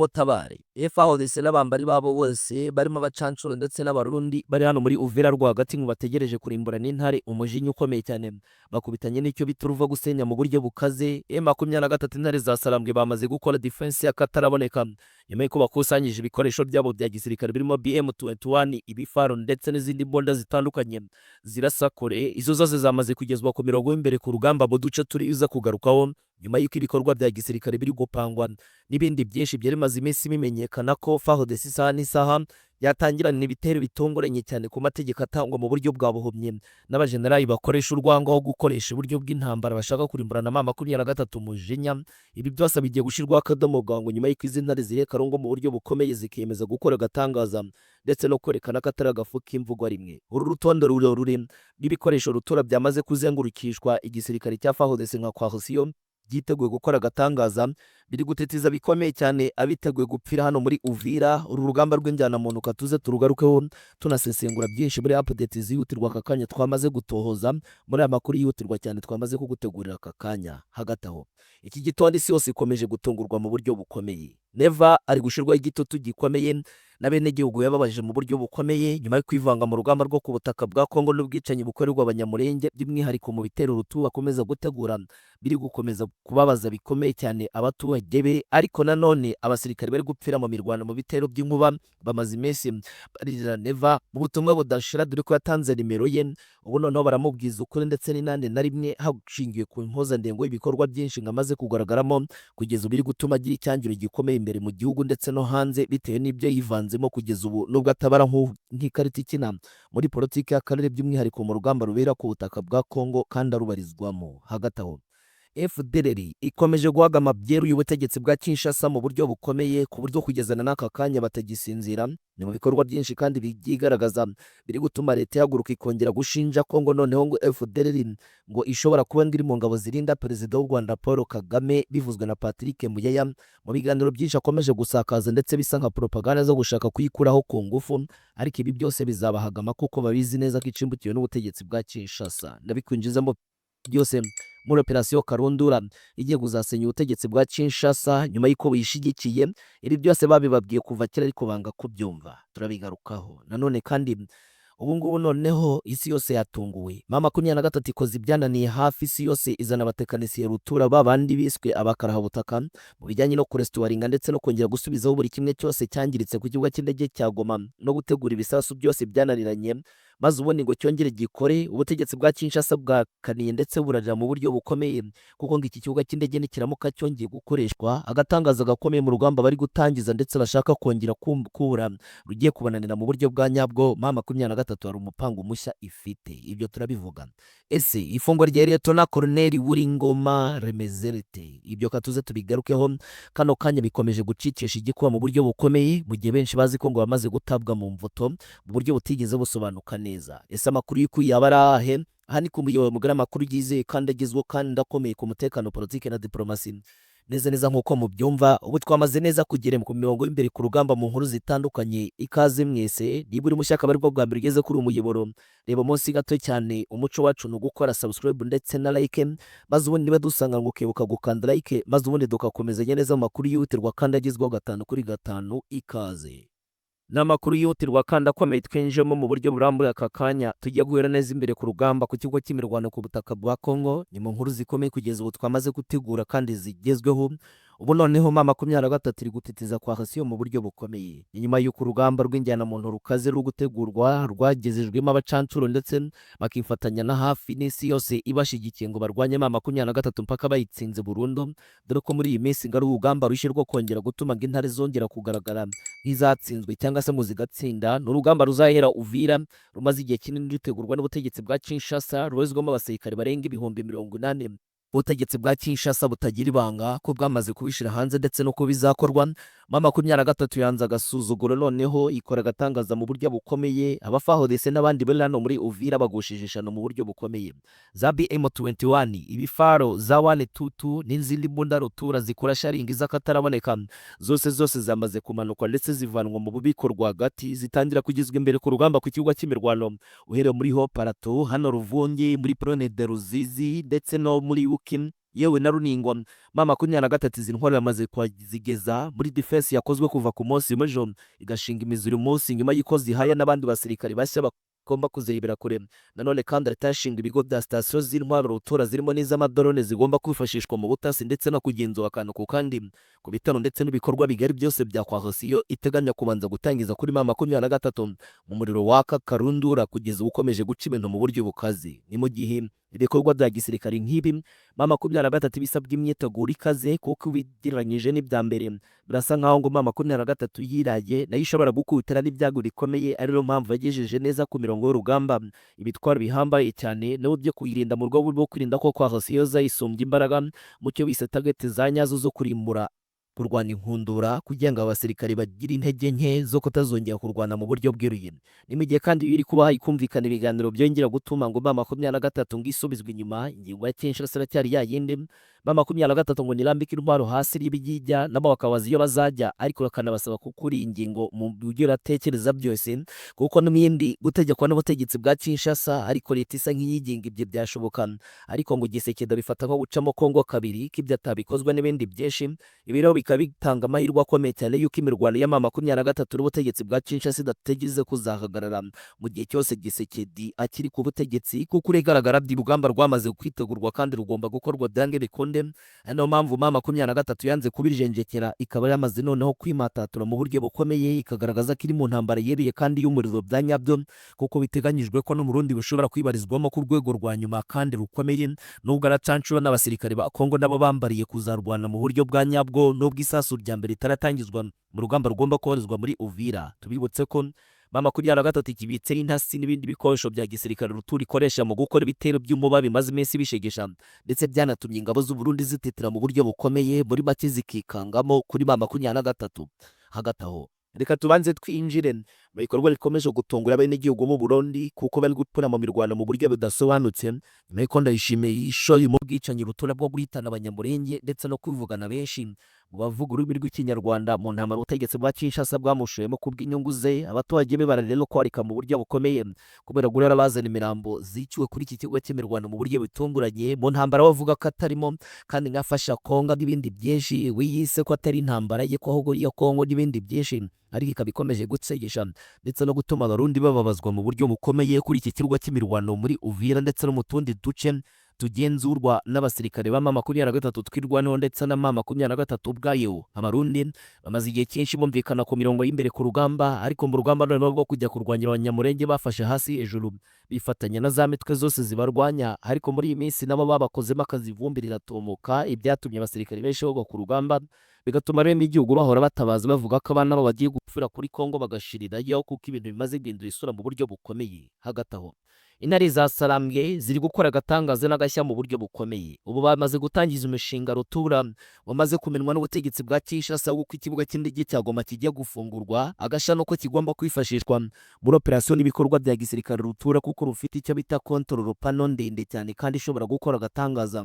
Nimutabare. FARDC n'abambari babo bose barimo abacancuro ndetse n'Abarundi bari hano muri Uvira rwagati ngo bategereje kurimbura n'intare umujinya ukomeye cyane, bakubitanye n'icyo bita uruva gusenya mu buryo bukaze. M23, intare za Sarambwe, bamaze gukora defense y'akataraboneka nyuma y'uko bakusanyije ibikoresho byabo bya gisirikare birimo BM21, ibifaro ndetse n'izindi mbunda zitandukanye zirasa kure. Izo zose zamaze kugezwa ku mirongo y'imbere ku rugamba mu duce turi iza kugarukaho, nyuma y'uko ibikorwa bya gisirikare biri gupangwa n'ibindi byinshi byari bimaze iminsi bimenyekana ko FARDC isaha n'isaha yatangirana ibitero bitunguranye cyane ku mategeko atangwa mu buryo bwa buhumyi n'abajenerali bakoresha urwango aho gukoresha uburyo bw'intambara, bashaka kurimburana M23 umujinya. Ibi byose bigiye gushyirwaho akadomo bwangu nyuma y'uko izi ntare ziriye karungu mu buryo bukomeye, zikiyemeza gukora agatangaza ndetse no kwerekana ko atari agafu k'imvugwa rimwe. Uru rutonde rurerure rw'ibikoresho rutura byamaze kuzengurukishwa igisirikare cya FARDC nka coalition byiteguye gukora agatangaza, biri gutetiza bikomeye cyane abiteguye gupfira hano muri Uvira. Uru rugamba rw'injyanamuntu katuze turugarukeho, tunasesengura byinshi muri update zihutirwa aka kanya twamaze gutohoza, muri aya makuru yihutirwa cyane twamaze kugutegurira aka kanya. Hagati aho, iki gitondo isi yose ikomeje gutungurwa mu buryo bukomeye. Neva ari gushyirwaho igitutu gikomeye n'abenegihugu yababaje mu buryo bukomeye nyuma yo kwivanga mu rugamba rwo ku butaka bwa Kongo n'ubwicanyi bukorerwa Abanyamurenge, by'umwihariko mu bitero rutu bakomeza gutegura biri gukomeza kubabaza bikomeye cyane abaturage be. Ariko nanone abasirikare bari gupfira mu mirwano, mu bitero by'inkuba, bamaze iminsi baririra Neva mu butumwa budashira, dore ko yatanze nimero ye. Ubu noneho baramubwiza ukuri ndetse n'inande na rimwe, hashingiwe ku mpuzandengo y'ibikorwa byinshi ngo amaze kugaragaramo kugeza ubu biri gutuma agira icyangiro gikomeye imbere mu gihugu ndetse no hanze, bitewe n'ibyo yivanzemo kugeza ubu, nubwo atabara nk'ikarita ikina muri politiki y'akarere, by'umwihariko mu rugamba rubera ku butaka bwa Kongo kandi arubarizwamo. Hagati aho, FDLR ikomeje guhagama byeruye ubutegetsi bwa Kinshasa mu buryo bukomeye, ku buryo kugezana n'aka kanya batagisinzira. Ni mu bikorwa byinshi kandi byigaragaza biri gutuma leta ihaguruka ikongera gushinja Kongo noneho ngo FDLR ngo ishobora kuba iri mu ngabo zirinda Perezida w'u Rwanda Paul Kagame, bivuzwe na Patrick Muyaya mu biganiro byinshi akomeje gusakaza, ndetse bisa nka propaganda zo gushaka kuyikuraho ku ngufu. Ariko ibi byose bizabahagama kuko babizi neza ko icimbukiwe n'ubutegetsi bwa Kinshasa. Ndabikwinjizamo byose muri operasiyo Karundura igiye kuzasenya ubutegetsi bwa Kinshasa nyuma y'uko buyishyigikiye. Ibi byose babibabwiye kuva kera ariko banga kubyumva, turabigarukaho nanone. Kandi ubu ngubu noneho isi yose yatunguwe. M23 ikoze ibyananiye hafi isi yose, izana abatekanisiye rutura, ba bandi biswe abakarahabutaka mu bijyanye no kurestoringa ndetse no kongera gusubizaho buri kimwe cyose cyangiritse ku kibuga cy'indege cya Goma no gutegura ibisasu byose byananiranye, maze ubundi ngo cyongere gikore. Ubutegetsi bwa Kinshasa bwakaniye ndetse burarira mu buryo bukomeye, kuko ngo iki kibuga cy'indege nikiramuka cyongeye gukoreshwa, agatangaza gakomeye mu rugamba bari gutangiza ndetse bashaka kongera kubura rugiye kubananira mu buryo bwa nyabwo. M23 hari umupango mushya ifite, ibyo turabivuga. Ese ifungwa rya Liyetona Koloneli Willy Ngoma rimeze rite? Ibyo katuze tubigarukeho. Kano kanya bikomeje gucikisha igikuba mu buryo bukomeye, mu gihe benshi bazi ko ngo bamaze gutabwa mu mvuto mu buryo butigeze busobanuka neza. Ese amakuru y'ukuri yaba ari ahe? Aha ni ku muyoboro mugari, amakuru yizeye kandi agezweho kandi akomeye ku mutekano, politiki na diplomasi. Neza neza nk'uko mubyumva, ubu twamaze neza kugera ku mirongo y'imbere ku rugamba mu nkuru zitandukanye. Ikaze mwese. Niba uri mushya, akaba aribwo bwa mbere ugeze kuri uyu muyoboro, reba munsi gato cyane. Umuco wacu ni ugukora subscribe ndetse na like, maze ubundi niba dusanga ngo ukibuka gukanda like, maze ubundi dukakomezanya neza mu makuru yihutirwa kandi agezweho gatanu kuri gatanu. Ikaze. Ni amakuru yihutirwa kandi akomeye twinjiyemo mu buryo burambuye aka kanya. Tujya guhera neza imbere ku rugamba ku kigo cy'imirwano ku butaka bwa Kongo. Ni mu nkuru zikomeye kugeza ubu twamaze gutegura kandi zigezweho. Ubu noneho M23 iri gutitiza kwa hasiyo mu buryo bukomeye. Ni nyuma y'uko urugamba rw'injyanamuntu rukaze ruri gutegurwa, rwagezejwemo abacancuro ndetse bakifatanya na hafi n'isi yose ibashyigikiye ngo barwanye M23 mpaka bayitsinze burundu, dore ko muri iyi minsi ngo ari urugamba rushya rwo kongera gutuma ngo intare zongera kugaragara nk'izatsinzwe cyangwa se ngo zigatsinda. Ni urugamba ruzahera Uvira, rumaze igihe kinini rutegurwa n'ubutegetsi bwa Kinshasa, rubarizwamo abasirikare barenga 80,000. Ubutegetsi bwa Kinshasa butagira ibanga ko bwamaze kubishyira hanze ndetse no ko bizakorwa. M23 yanze agasuzuguro, noneho ikora agatangaza mu buryo bukomeye. Aba FARDC n'abandi bari hano muri Uvira bagushije ishano mu buryo bukomeye. Za BM21, ibifaro za 122 n'izindi mbunda rutura zikora shelling z'akataraboneka, zose zose zamaze kumanukwa ndetse zivanwa mu bubiko rwagati, zitangira kugezwa imbere ku rugamba ku kibuga cy'imirwano, uhereye muri Haut Plateau, hano Ruvungi, muri Plaine de Ruzizi ndetse no muri Uki. Yewe na Runingo, M23 izi ntwaro yamaze kuzigeza muri defense yakozwe kuva ku munsi w'ejo, igashinga imizi uyu munsi nyuma y'uko zihaye n'abandi basirikare bashya bagomba kuzirebera kure. Nanone kandi leta yashinga ibigo bya sitasiyo z'intwaro rutura, zirimo n'iz'amadrone zigomba kwifashishwa mu butasi ndetse no kugenzura akantu ku kandi ku bitaro ndetse n'ibikorwa bigari byose bya coalition iteganya kubanza gutangiza kuri M23 mu muriro waka karundura kugeza ubu ukomeje guca ibintu mu buryo bukaze. Ni mu gihe ibikorwa bya gisirikare nk'ibi M23 bisabwa imyiteguro ikaze, kuko ubigereranyije n'ibya mbere birasa nkaho ngo M23 yiraye nayo ishobora gukubitana n'ibyago bikomeye, ariyo mpamvu yagejeje neza ku mirongo y'urugamba ibitwaro bihambaye cyane nabo byo kuyirinda, mu rwego rwo kwirinda ko coalition zayisumbya imbaraga mu cyo bise target za nyazo zo kurimbura, kurwana inkundura, kugira ngo abasirikare bagire intege nke zo kutazongera kurwana mu buryo bweruye. Ni mu gihe kandi biri kuba ikumvikana ibiganiro byongera gutuma ngo M23 ngo isubizwe inyuma. Ingingo ya Kinshasa iracyari ya yindi: M23 ngo nirambike intwaro hasi n'ibijya, nabo bakabaza iyo bazajya, ariko bakanabasaba kukuri ingingo mu buryo iratekereza byose, kuko n'ibindi gutegekwa n'ubutegetsi bwa Kinshasa ariko leta isa nk'iyigenga, ibyo byashoboka, ariko ngo Tshisekedi bifata nko gucamo Kongo kabiri, ko ibyo atabikozwa n'ibindi byinshi. Ibi rero bikaba bitanga amahirwe akomeye cyane y'uko imirwano ya M23 n'ubutegetsi bwa Kinshasa idategeze kuzahagarara mu gihe cyose Tshisekedi akiri ku butegetsi, kuko urigaragara urugamba rwamaze kwitegurwa kandi rugomba gukorwa byange bikunde. Ari nayo mpamvu M23 yanze kubijenjekera, ikaba yamaze noneho kwimatatura mu buryo bukomeye, ikagaragaza ko iri mu ntambara yeruye kandi y'umuriro bya nyabyo, kuko biteganyijwe ko n'Umurundi bushobora kwibarizwamo ku rwego rwa nyuma kandi rukomeye, nubwo aracancura n'abasirikare ba Kongo nabo bambariye kuzarwana mu buryo bwa nyabwo, nubwo isasu rya mbere ritaratangiza mu rugamba rugomba koherezwa muri Uvira. Tubibutse ko M23 ikibitse intasi n'ibindi bikoresho bya gisirikare rutura ikoresha mu gukora ibitero by'umuba bimaze iminsi bishegesha, ndetse byanatumye ingabo z'u Burundi zitetera mu buryo bukomeye, muri make zikikangamo kuri M23. Hagati aho, reka tubanze twinjire mu bikorwa bikomeje gutungura abenegihugu b'u Burundi, kuko bari gukora mu mirwano mu buryo budasobanutse, nyuma y'uko Ndayishimiye yishoye mu bwicanyi rutura bwo guhitana Abanyamurenge ndetse no kwivugana benshi mu bavuga ururimi rw'Ikinyarwanda mu ntambara ubutegetsi bwa Kinshasa bwamushoyemo kubw'inyungu ze. Abaturage be bararira no kwarika mu buryo bukomeye kubera guhora bazana imirambo ziciwe kuri iki kigo cy'imirwano mu buryo butunguranye, mu ntambara bavuga ko atarimo kandi nkafasha Kongo n'ibindi byinshi. Wiyise ko atari intambara ye, ko ahubwo iya Kongo n'ibindi byinshi, ariko ikaba ikomeje gutsegesha ndetse no gutuma Abarundi bababazwa mu buryo bukomeye kuri iki kibuga cy'imirwano muri Uvira ndetse no mu tundi duce tugenzurwa n'abasirikare ba M23 Twirwaneho ndetse na M23 ubwayo. Abarundi bamaze igihe cyinshi bumvikana ku mirongo y'imbere ku rugamba, ariko mu rugamba noneho rwo kujya kurwanya Abanyamurenge bafashe hasi hejuru, bifatanya na za mitwe zose zibarwanya, ariko muri iyi minsi nabo babakozemo akazi, ivumbi riratumuka, ibyatumye abasirikare benshi bagwa ku rugamba, bigatuma bene igihugu bahora batabaza bavuga ko abana babo bagiye gupfira kuri Kongo bagashirirayo, kuko ibintu bimaze guhindura isura mu buryo bukomeye. Hagati aho, intare za Sarambwe ziri gukora agatangaza n'agashya mu buryo bukomeye. Ubu bamaze gutangiza umushinga rutura wamaze kumenwa n'ubutegetsi bwa Kinshasa, w'uko ikibuga cy'indege cya Goma kigiye gufungurwa. Agashya nuko kigomba kwifashishwa muri operasiyo n'ibikorwa bya gisirikare rutura, kuko rufite icyo bita control panel ndende cyane kandi ishobora gukora agatangaza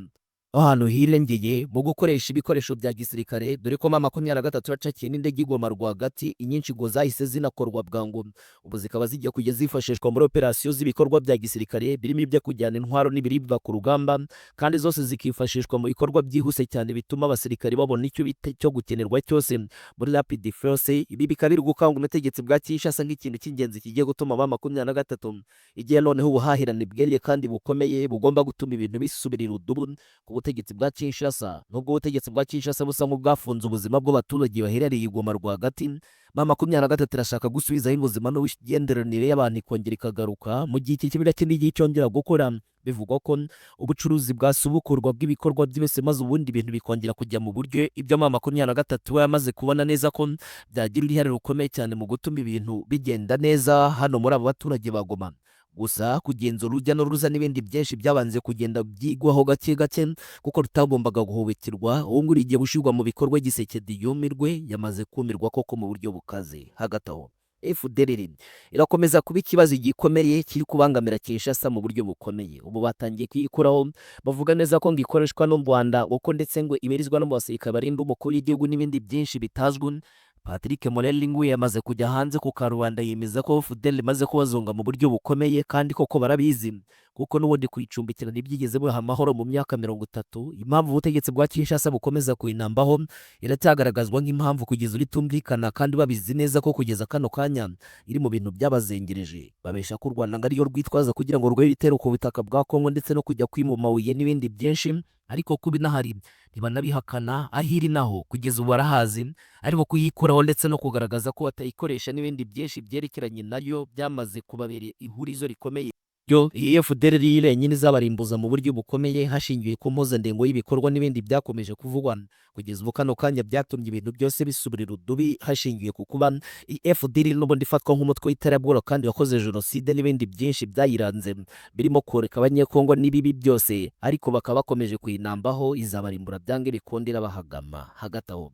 ahantu hirengeye mu gukoresha ibikoresho bya gisirikare, dore ko M23 yacakiye n'indege igoma rwagati, inyinshi ngo zahise zinakorwa bwangu, ubu zikaba zigiye kujya zifashishwa muri operasiyo z'ibikorwa bya gisirikare birimo ibyo kujyana intwaro n'ibiribwa ku rugamba, kandi zose zikifashishwa mu bikorwa byihuse cyane bituma abasirikare babona icyo bita cyo gukenerwa cyose muri rapid force. Ibi bikaba biri gukanga ubutegetsi bwa Kinshasa nk'ikintu cy'ingenzi kigiye gutuma M23 igihe noneho ubuhahirane bweriye kandi bukomeye bugomba gutuma ibintu bisubirira udubu ku butegetsi bwa Kinshasa. Nubwo ubutegetsi bwa Kinshasa busa nk'ubwafunze ubuzima bw'abaturage baherereye i Goma rwagati, M23 irashaka gusubizaho ubuzima n'imigenderanire y'abantu ikongera ikagaruka. Mu gihe iki kibuga cy'indege cyongera gukora, bivugwa ko ubucuruzi bwasubukurwa bw'ibikorwa byose, maze ubundi ibintu bikongera kujya mu buryo, ibyo M23 we yamaze kubona neza ko byagira uruhare rukomeye cyane mu gutuma ibintu bigenda neza hano muri abo baturage ba Goma. Gusa kugenzura urujya n'uruza n'ibindi byinshi byabanze kugenda byigwaho gake gake, kuko rutagombaga guhubukirwa. Ubu ngubu rigiye gushyirwa mu bikorwa, Tshisekedi yumirwe, yamaze kumirwa koko mu buryo bukaze. Hagati aho, FDLR irakomeza kuba ikibazo gikomeye kiri kubangamira Kinshasa mu buryo bukomeye. Ubu batangiye kuyikuraho, bavuga neza ko ngo ikoreshwa n'u Rwanda, kuko ndetse ngo ibarizwa no mu basirikare barinda umukuru w'igihugu n'ibindi byinshi bitazwi. Patrick Morelli nguye yamaze kujya hanze ku karubanda, yemeza ko FDLR imaze kubazonga mu buryo bukomeye, kandi koko barabizi, kuko Kuko n'ubundi kuyicumbikira ntibyigeze biha amahoro mu myaka 30. Impamvu ubutegetsi bwa Kinshasa bukomeza kuyinambaho iracyagaragazwa nk'impamvu kugeza ubu itumvikana, kandi babizi neza ko kugeza kano kanya iri mu bintu byabazengereje. Babesha ko u Rwanda ngo ariyo rwitwaza kugira ngo rube ibitero ku butaka bwa Kongo ndetse no kujya kwima amabuye n'ibindi byinshi, ariko kuba inahari ntibanabihakana. Aho iri naho kugeza ubu barahazi, ariko kuyikuraho ndetse no kugaragaza ko batayikoresha n'ibindi byinshi byerekeranye nayo byamaze kubabera ihurizo rikomeye. Yo iyi FDLR yenyine izabarimbuza mu buryo bukomeye, hashingiwe ku mpuzandengo y'ibikorwa n'ibindi byakomeje kuvugwa kugeza ubu kano kanya, byatumye ibintu byose bisubira urudubi, hashingiwe ku kuba iyi FDLR n'ubundi ifatwa nk'umutwe w'iterabwoba kandi wakoze jenoside n'ibindi byinshi byayiranze, birimo koreka Abanyekongo n'ibibi byose, ariko bakaba bakomeje kuyinambaho. Izabarimbura byange bikunde, irabahagama. Hagati aho,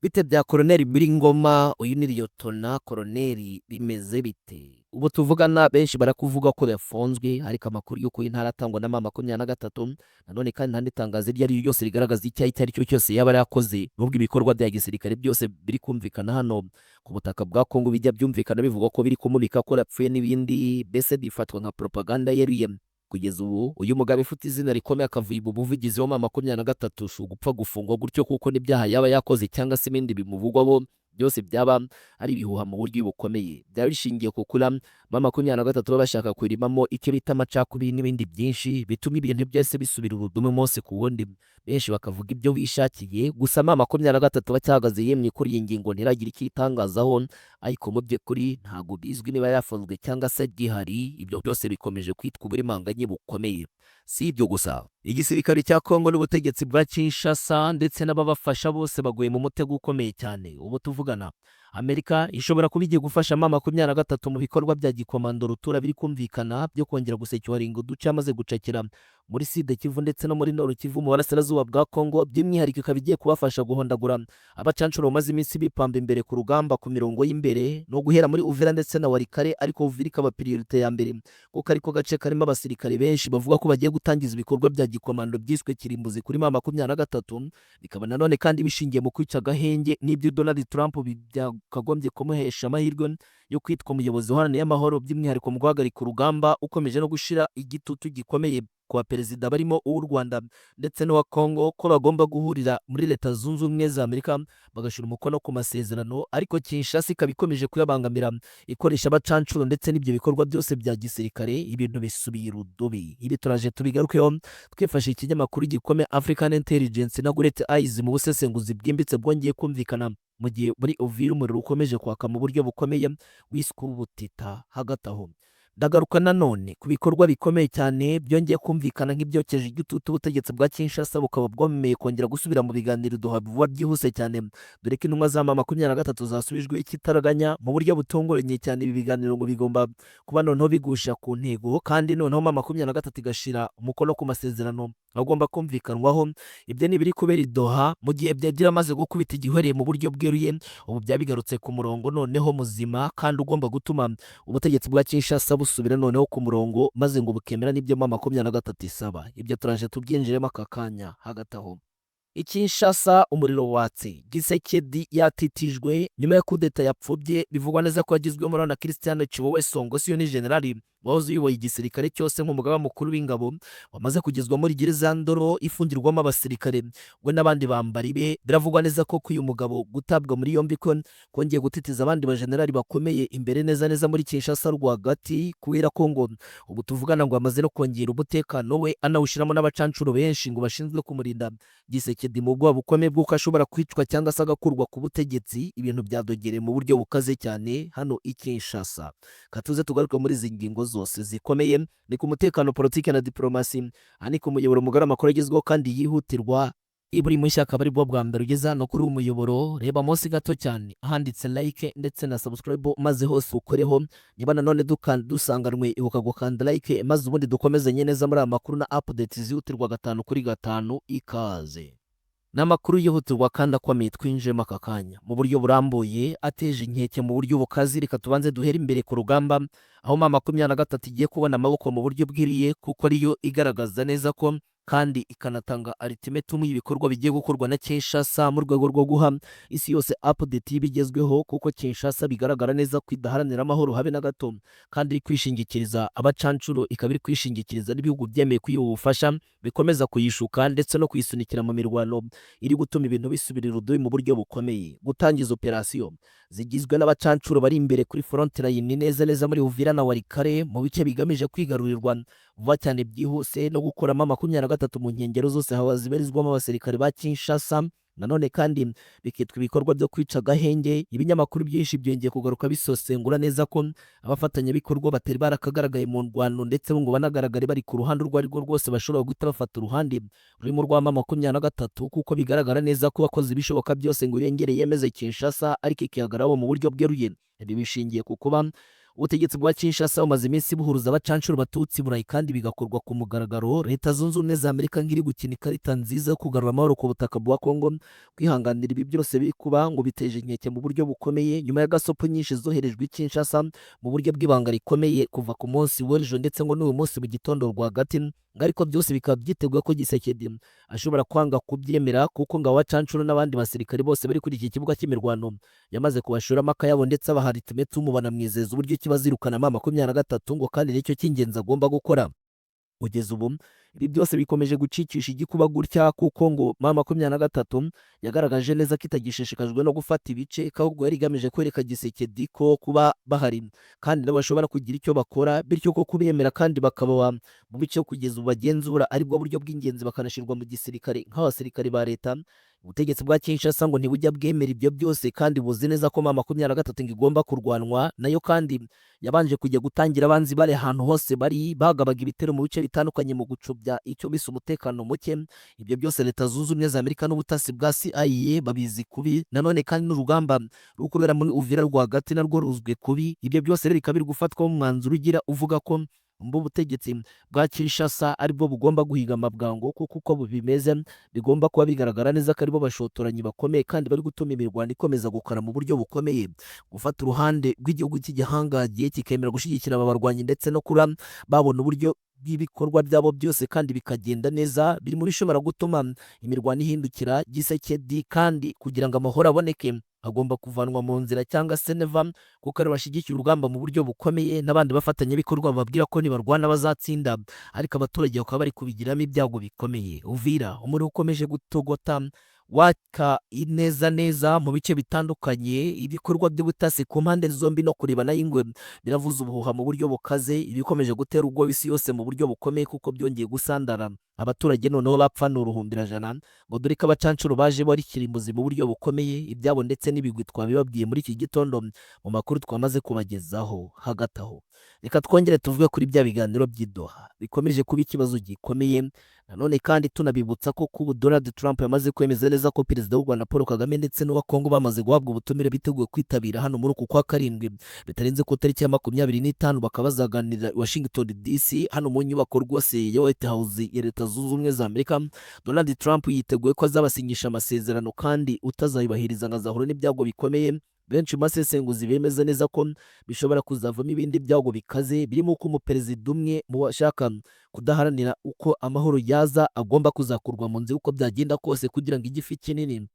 bite bya Koroneri Ngoma? Uyu ni Liyotona Koroneri, bimeze bite? Ubu tuvugana benshi barakuvuga ko yafunzwe, ariko amakuru y'uko intara atangwa na M23. Nanone kandi nta n'itangazo iryo ari ryo ryose rigaragaza icyaha icyo ari cyo cyose yaba yarakoze, nubwo ibikorwa bya gisirikare byose biri kumvikana hano ku butaka bwa Kongo bijya byumvikana bivugwa ko biri kumubika ko yapfuye n'ibindi, mbese bifatwa nka propaganda yeruye. Kugeza ubu uyu mugabo ufite izina rikomeye, akavuye mu buvugizi wa M23, si ugupfa gufungwa gutyo, kuko n'ibyaha yaba yakoze cyangwa se ibindi bimuvugwaho byose byaba ari ibihuha mu buryo bukomeye. Byaba bishingiye ku kura M23 baba bashaka kurimamo icyo bita amacakubiri n'ibindi byinshi bituma ibintu byose bisubira urudume umunsi ku wundi, benshi bakavuga ibyo bishakiye. Gusa M23 bacyahagaze yemye kuri iyi ngingo, ntiragira icyo itangazaho, ariko mu by'ukuri ntabwo bizwi niba yafunzwe cyangwa se gihari. Ibyo byose bikomeje kwitwa uburimanganye bukomeye. Si ibyo gusa, igisirikare cya Kongo n'ubutegetsi bwa Kinshasa ndetse n'ababafasha bose baguye mu mutego ukomeye cyane. Ubu tuvugana Amerika ishobora kuba igiye gufasha M23 mu bikorwa bya gikomando rutura biri kumvikana byo kongera gusecuringa uduce amaze gucakira muri Sud Kivu ndetse no muri Nord Kivu mu burasirazuba bwa Kongo. By'umwihariko ikaba igiye kubafasha guhondagura abacancuro bamaze iminsi bipamba imbere ku rugamba ku mirongo y'imbere, no guhera muri Uvira ndetse na Walikale, ariko Uvira ikaba priorité ya mbere kuko ariko gace karimo abasirikare benshi bavuga ko bagiye gutangiza ibikorwa bya gikomando byiswe kirimbuzi kuri M23. Bikaba nanone kandi bishingiye mu kwica agahenge n'ibyo Donald Trump byakagombye kumuhesha amahirwe yo kwitwa umuyobozi uharanira amahoro, by'umwihariko mu guhagarika urugamba, ukomeje no gushira igitutu gikomeye ku baperezida barimo uw'u Rwanda ndetse n'uwa Congo ko bagomba guhurira muri Leta Zunze Ubumwe za Amerika bagashyira umukono ku masezerano, ariko Kinshasa ikaba ikomeje kuyabangamira ikoresha abacancuro ndetse n'ibyo bikorwa byose bya gisirikare. Ibintu bisubiye urudubi. Ibi turaje tubigarukeho twifashishije ikinyamakuru gikomeye African Intelligence na Great Eyes mu busesenguzi bwimbitse bwongeye kumvikana mu gihe muri Uvira umuriro ukomeje kwaka mu buryo bukomeye wiswe ubutita. Hagati aho, ndagaruka nanone ku bikorwa bikomeye cyane byongeye kumvikana nk'ibyokeje igitutu ubutegetsi bwa Kinshasa, bukaba bwemeye kongera gusubira mu biganiro duha vuba byihuse cyane, dore ko intumwa za M23 zasubijwe ikitaraganya mu buryo butunguranye cyane. Ibi biganiro ngo bigomba kuba noneho bigusha ku ntego, kandi noneho M23 igashira umukono ku masezerano agomba kumvikanwaho. Ibyo ni ibiri kubera i Doha mu gihe byari byaramaze gukubita igihwereye mu buryo bweruye. Ubu byaba bigarutse ku murongo noneho muzima kandi ugomba gutuma ubutegetsi bwa Kinshasa busubira noneho ku murongo, maze ngo bukemera n'ibyo M23 isaba. Ibyo turaje tubyinjiremo aka kanya. Hagati aho i Kinshasa umuriro watse, Tshisekedi yatitijwe nyuma ya kudeta yapfubye, bivugwa neza ko yagizwemo na Christian Tshiwewe Songo ni generali wahoze uyoboye igisirikare cyose nk'umugaba mukuru w'ingabo, wamaze kugezwa muri gereza Ndolo ifungirwamo abasirikare, we n'abandi bambari be. Biravugwa neza ko uyu mugabo gutabwa muri yombi ko kongeye gutitiza abandi bajenerali bakomeye imbere neza neza muri Kinshasa rwagati, kubera ko ngo ubu tuvugana ngo amaze no kongera umutekano we, anawushyiramo n'abacancuro benshi ngo bashinzwe kumurinda Tshisekedi mu bwoba bukomeye bw'uko ashobora kwicwa cyangwa se agakurwa ku butegetsi. Ibintu byadogereye mu buryo bukaze cyane hano i Kinshasa. Katuze tugaruke muri izi ngingo zose zikomeye, ni ku mutekano, politiki na diplomasi. Aha ni ku muyoboro mugari amakuru agezweho kandi yihutirwa. Buri mushya akaba ari bwo bwa mbere ugeze hano kuri uyu muyoboro, reba munsi gato cyane ahanditse like ndetse na subscribe, maze hose ukoreho. Niba nanone dusanganwe, ibuka gukanda like, maze ubundi dukomezanye neza muri aya makuru na update zihutirwa gatanu kuri gatanu. Ikaze. Ni amakuru yihutirwa kandi akomeye twinjiyemo aka kanya mu buryo burambuye, ateje inkeke mu buryo bukaze. Reka tubanze duhere imbere ku rugamba, aho M23 igiye kubona amaboko mu buryo bwiriye, kuko ariyo igaragaza neza ko Kandi ikanatanga ultimatum y'ibikorwa bigiye gukorwa na Kinshasa mu rwego rwo guha isi yose update y'ibigezweho, kuko Kinshasa bigaragara neza ko idaharanira amahoro habe na gato, kandi iri kwishingikiriza abacancuro, ikaba iri kwishingikiriza n'ibihugu byemeye kuyiha ubufasha bikomeza kuyishuka ndetse no kuyisunikira mu mirwano iri gutuma ibintu bisubira irudubi mu buryo bukomeye. Gutangiza operasiyo zigizwe n'abacancuro bari imbere kuri front line neza neza muri Uvira na Walikale, mu bice bigamije kwigarurirwa vuba cyane byihuse no gukuramo 23 mu nkengero zose hawa zibarizwamo abasirikare ba Kinshasa. Nanone kandi bikitwa ibikorwa byo kwica agahenge. Ibinyamakuru byinshi byongeye kugaruka bisosengura neza ko abafatanyabikorwa batari barakagaragaye mu ndwano, ndetse ngo banagaragare bari ku ruhande urwo ari rwo rwose, bashobora guhita bafata uruhande rurimo urwa 23, kuko bigaragara neza ko bakoze ibishoboka byose ngo yongere yemeze Kinshasa, ariko ikihagararaho mu buryo bweruye. Ibi bishingiye ku kuba ubutegetsi bwa Kinshasa bumaze iminsi buhuruza abacancuro Batutsi Burayi, kandi bigakorwa ku mugaragaro. Leta Zunze Ubumwe za Amerika ngiri gukina ikarita nziza yo kugarura amahoro ku butaka bwa Kongo. Kwihanganira ibi byose biri kuba ngo biteje inkeke mu buryo bukomeye, nyuma ya gasopo nyinshi zoherejwe i Kinshasa mu buryo bw'ibanga rikomeye kuva ku munsi w'ejo, ndetse ngo n'uyu munsi mu gitondo rwagati. Ngo ariko byose bikaba byiteguye ko Tshisekedi ashobora kwanga kubyemera, kuko ngo abacancuro n'abandi basirikare bose bari kuri iki kibuga cy'imirwano yamaze kubashoramo akayabo, ndetse abaha ultimatum, banamwizeza uburyo kibazirukana 23, ngo kandi nicyo cy'ingenzi agomba gukora. Kugeza ubu ibi byose bikomeje gucikisha igikuba gutya, kuko ngo 23 yagaragaje neza ko itagishishikajwe no gufata ibice, ahubwo yari igamije kwereka Tshisekedi ko kuba bahari kandi nabo bashobora kugira icyo bakora, bityo ko kubemera kandi bakaba mu bice kugeza ubu bagenzura aribwo buryo bw'ingenzi, bakanashyirwa mu gisirikare nk'abasirikare ba leta. Ubutegetsi bwa Kinshasa ngo ntibujya bwemera ibyo byose, kandi buzi neza ko 23 ngo igomba kurwanwa nayo, kandi yabanje kujya gutangira abanzi bari ahantu hose bari bagabaga ibitero mu bice bitandukanye mu gucubya icyo bise umutekano muke. Ibyo byose Leta Zunze Ubumwe za Amerika n'ubutasi bwa CIA babizi kubi. Nanone kandi n'urugamba ruri kubera muri Uvira rwagati narwo ruzwi kubi. Ibyo byose rero bikaba biri gufatwaho umwanzuro ugira uvuga ko mbu butegetsi bwa Kinshasa aribwo bugomba guhiga amabwango, kuko uko bimeze bigomba kuba bigaragara neza ko aribo bashotoranyi bakomeye kandi bari gutuma imirwano ikomeza gukara mu buryo bukomeye. Gufata uruhande rw'igihugu cy'igihangange kikemera gushyigikira aba barwanyi, ndetse no kuba babona uburyo bw'ibikorwa byabo byose kandi bikagenda neza, biri muri bishobora gutuma imirwano ihindukira Tshisekedi. Kandi kugira ngo amahoro aboneke agomba kuvanwa mu nzira cyangwa se Neva, kuko ari bashyigikiye urugamba mu buryo bukomeye n'abandi bafatanyabikorwa bababwira ko nibarwana bazatsinda, ariko abaturage bakaba bari kubigiramo ibyago bikomeye. Uvira umuriro ukomeje gutogota waka neza neza mu bice bitandukanye. Ibikorwa by'ubutasi ku mpande zombi no kurebana y'ingwe biravuza ubuhuha mu buryo bukaze, ibikomeje gutera ubwoba isi yose mu buryo bukomeye, kuko byongeye gusandara. Abaturage noneho bapfa ni uruhumbirajana, ngo dore ko abacancuro baje bari kirimbuzi mu buryo bukomeye. Ibyabo ndetse n'ibigwi twabibabwiye muri iki gitondo mu makuru twamaze kubagezaho. Hagati aho reka twongere tuvuge kuri bya biganiro by'i Doha bikomeje kuba ikibazo gikomeye. Nanone kandi tunabibutsa ko kuba Donald Trump yamaze kwemeza neza ko perezida w'u Rwanda Paul Kagame ndetse n'uwa Kongo bamaze guhabwa ubutumire, biteguye kwitabira hano muri uku kwa karindwi, bitarenze ku tariki ya 25, bakaba bazaganirira i Washington DC, hano mu nyubako rwose ya White House ya Leta Zunze Ubumwe za Amerika. Donald Trump yiteguye ko azabasinyisha amasezerano, kandi utazayubahiriza ngo azahura n'ibyago bikomeye. Benshi mu basesenguzi bemeza neza ko bishobora kuzavamo ibindi byago bikaze, birimo uko umuperezida umwe mu bashaka kudaharanira uko amahoro yaza agomba kuzakurwa mu nzira uko byagenda kose, kugira ngo igifi kinini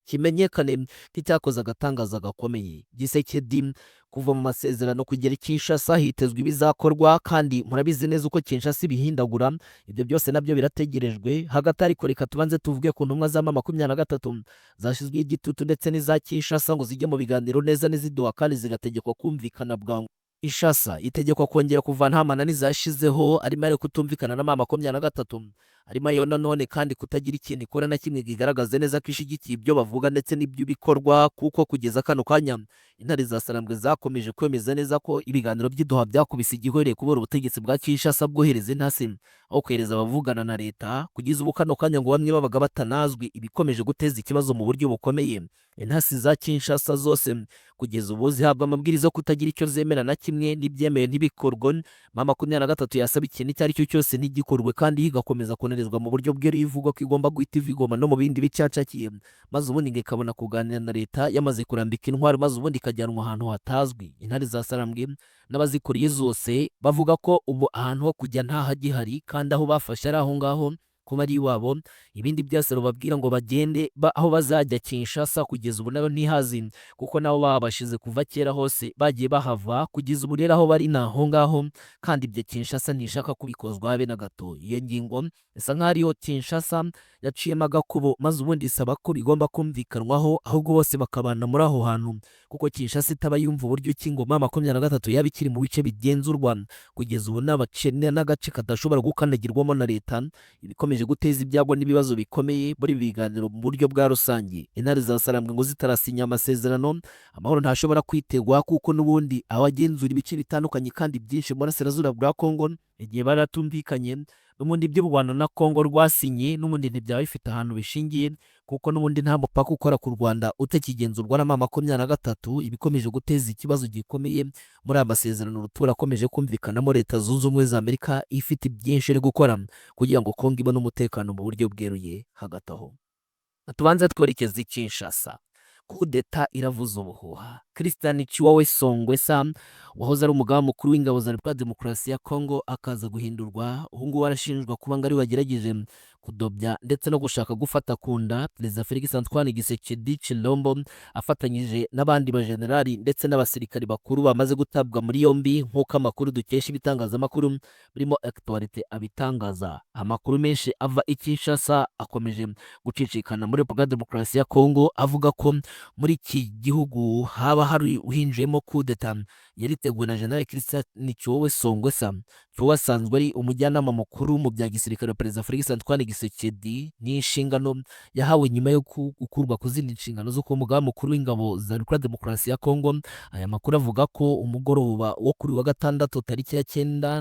kimenyekane nk'icyakoze agatangaza gakomeye. Tshisekedi kuva mu masezerano kugera i Kinshasa hitezwe ibizakorwa, kandi murabizi neza uko Kinshasa ibihindagura. Ibyo byose nabyo birategerejwe. Hagati ariko reka tubanze tuvuge ku ntumwa za 23 zashyizweho igitutu ndetse n'iza Kinshasa ngo zijye mu biganiro neza n'izi Doha, kandi zigategekwa kumvikana bwangu. Kinshasa itegekwa kongera kuvanaho amananiza yashizeho arimo ayo kutumvikana na 23, harimo ayo nanone kandi kutagira ikintu ikora na kimwe kigaragaza neza ko ishyigikiye ibyo bavuga ndetse n'ibyo bikorwa, kuko kugeza kano kanya intare za Sarambwe zakomeje kwemeza neza ko ibiganiro by'i Doha byakubise igihoreye kubera ubutegetsi bwa Kinshasa bwohereza intasi aho kohereza abavugana na leta. Kugeza ubu kano kanya ngo bamwe babaga batanazwi, ibikomeje guteza ikibazo mu buryo bukomeye. Intasi za Kinshasa zose kugeza ubu zihabwa amabwiriza yo kutagira icyo zemera na kimwe, n'ibyemewe ntibikorwe. 23 yasaba ikintu icyo ari cyo cyose ntigikorwe, kandi igakomeza kunanizwa mu buryo bweruye, ivugwa ko igomba guhita iva i Goma no mu bindi bicacakiye, maze ubundi ngo ikabona kuganira na leta yamaze kurambika intwaro, maze ubundi ikajyanwa ahantu hatazwi. Intare za Sarambwe n'abazikuriye zose bavuga ko ubu ahantu ho kujya ntahagihari, kandi aho bafashe ari aho ngaho. Kuba ari iwabo, ibindi byose bababwira ngo bagende aho bazajya Kinshasa kugeza ubu nabo ntihazi, kuko nabo babashize kuva kera hose bagiye bahava. Kugeza ubu rero aho bari ni aho ngaho, kandi ibyo Kinshasa ntishaka kubikozwa habe na gato. Iyo ngingo isa nkaho ariyo Kinshasa yaciyemo agakubo, maze ubundi isaba ko bigomba kumvikanwaho, ahubwo bose bakabana muri aho hantu, kuko Kinshasa itaba yumva uburyo ki ngo M23 yaba ikiri mu bice bigenzurwa kugeza ubu n'agace kadashobora gukandagirwamo na leta, ibikomeje guteza ibyago n'ibibazo bikomeye muri ibi biganiro mu buryo bwa rusange. Intare za Sarambwe ngo zitarasinya amasezerano, amahoro ntashobora kwitegwa, kuko n'ubundi abagenzura ibice bitandukanye kandi byinshi mu burasirazuba bwa Kongo, igihe baratumvikanye n'ubundi ibyo u Rwanda na Kongo rwasinye n'ubundi ntibyaba bifite ahantu bishingiye, kuko n'ubundi nta mupaka ukora ku Rwanda utakigenzurwa na M23, ibikomeje guteza ikibazo gikomeye muri aya masezerano rutura akomeje kumvikanamo Leta Zunze Ubumwe za Amerika ifite byinshi iri gukora kugira ngo Kongo ibone umutekano mu buryo bweruye. Hagati aho tubanze twerekeze i Kinshasa. Kudeta iravuza ubuhuha. Christian Tshiwewe Songwesa wahoze ari umugaba mukuru w'ingabo za Repubulika Demokarasi ya Kongo akaza guhindurwa, ubu ngubu arashinjwa kuba ngo ari wagerageje kudobya ndetse no gushaka gufata ku nda Perezida Felix Antoine Tshisekedi Tshilombo afatanyije n'abandi bajenerali ndetse n'abasirikari bakuru bamaze gutabwa muri yombi, nk'uko amakuru dukesha ibitangazamakuru birimo Actualité abitangaza. Amakuru menshi ava i Kinshasa akomeje gucicikana muri Repubulika Demokarasi ya Kongo avuga ko muri iki gihugu haba hari uhinjiyemo kudeta yariteguwe na General Christian Tshiwewe Songwesa. Tshiwewe asanzwe ari umujyanama mukuru mu bya gisirikare wa Perezida Felix Antoine Tshisekedi, ni inshingano yahawe nyuma yo gukurwa ku zindi nshingano zo kuba umugaba mukuru w'ingabo za Repubulika Demokarasi ya Kongo. Aya makuru avuga ko umugoroba wo kuri wa gatandatu tariki ya 9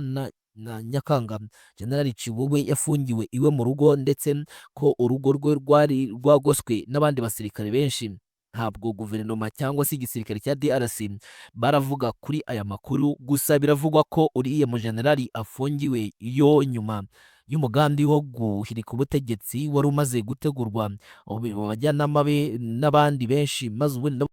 na Nyakanga, General Tshiwewe yafungiwe iwe mu rugo, ndetse ko urugo rwe rwari rwagoswe n'abandi basirikare benshi. Ntabwo guverinoma cyangwa se igisirikare cya DRC baravuga kuri aya makuru, gusa biravugwa ko uriya mujenerali afungiwe iyo nyuma y'umugambi wo guhirika ubutegetsi wari umaze gutegurwa, abajyanama be n'abandi benshi, maze ubundi